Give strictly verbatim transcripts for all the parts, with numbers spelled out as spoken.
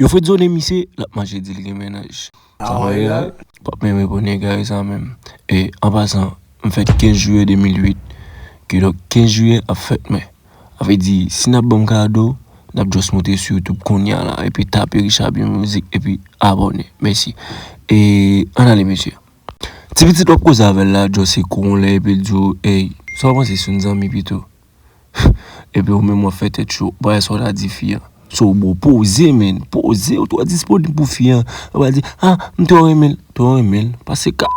Yo fredzonnen misye, l ap mache di l gen mennaj. Sa pa egare. P ap menm reponn egare sa menm. E an pasan, m fèt kenz jiyè de mil uit. Kidonk kenz jiyè ap fèt mwen. Sa vle di, si n ap ban m kado, n ap just monte sou YouTube kounye a la, epi tape Richard Bien Music, epi abòne. Mèsi. E ann ale, mesye. Ti pitit w ap koze avè l la, just se kou yon lè, epi l di w, ey, sa w panse sou yon zanmi pito? Epi ou menm w ap fè tèt cho. Bagay sa w ta di fi an. So, bro, poze, menn. Poze, ou twò disponib pou fi an. Ou pral di, ah, m twò renmen l. Twò renmen l. Pase ka.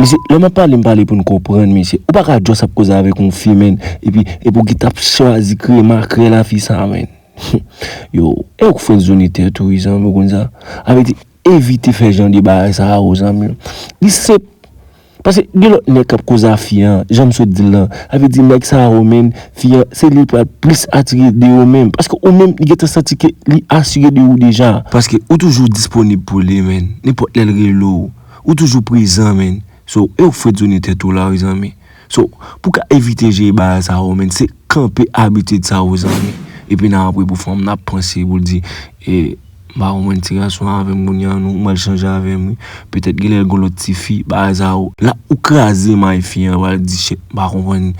Mesye, lè m ap pale, m pale pou n konprann, mesye. Ou pa ka just ap koze avèk yon fi, menn. Epi, epi ou gentan ap chwazi kreye makrèl a fi sa, menn. Yo, e ou k fredzonnen tèt ou, wi, zanmi, ou konn sa. Sa vle di, evite fè jan de bagay sa yo, zanmi. Li senp. Paske gen lòt nèg k ap koze a fi an, jan m sot di l lan. Sa vle di nèg sa yo, menn, fi an, se li pral plis atire de yo menm. Paske ou menm, li gentan santi ke li atire de ou deja. Paske ou toujou disponib pou li, menn. Nenpòt lè l rele w, ou toujou prezan, menn. So, e ou k fredzonnen tèt ou la, wi, zanmi. So, pou ka evite jere bagay sa yo, menn, se kanpe abitid sa yo, zanmi. Epi nan apre pou fanm nan ap panse pou l di, e, m pa konprann ti gason an avè m kounye a non, m pral chanje avè m, wi. Petèt genlè l gon lòt tifi, bagay sa yo. La ou kraze may fi an, pral di, shit, m pa konprann.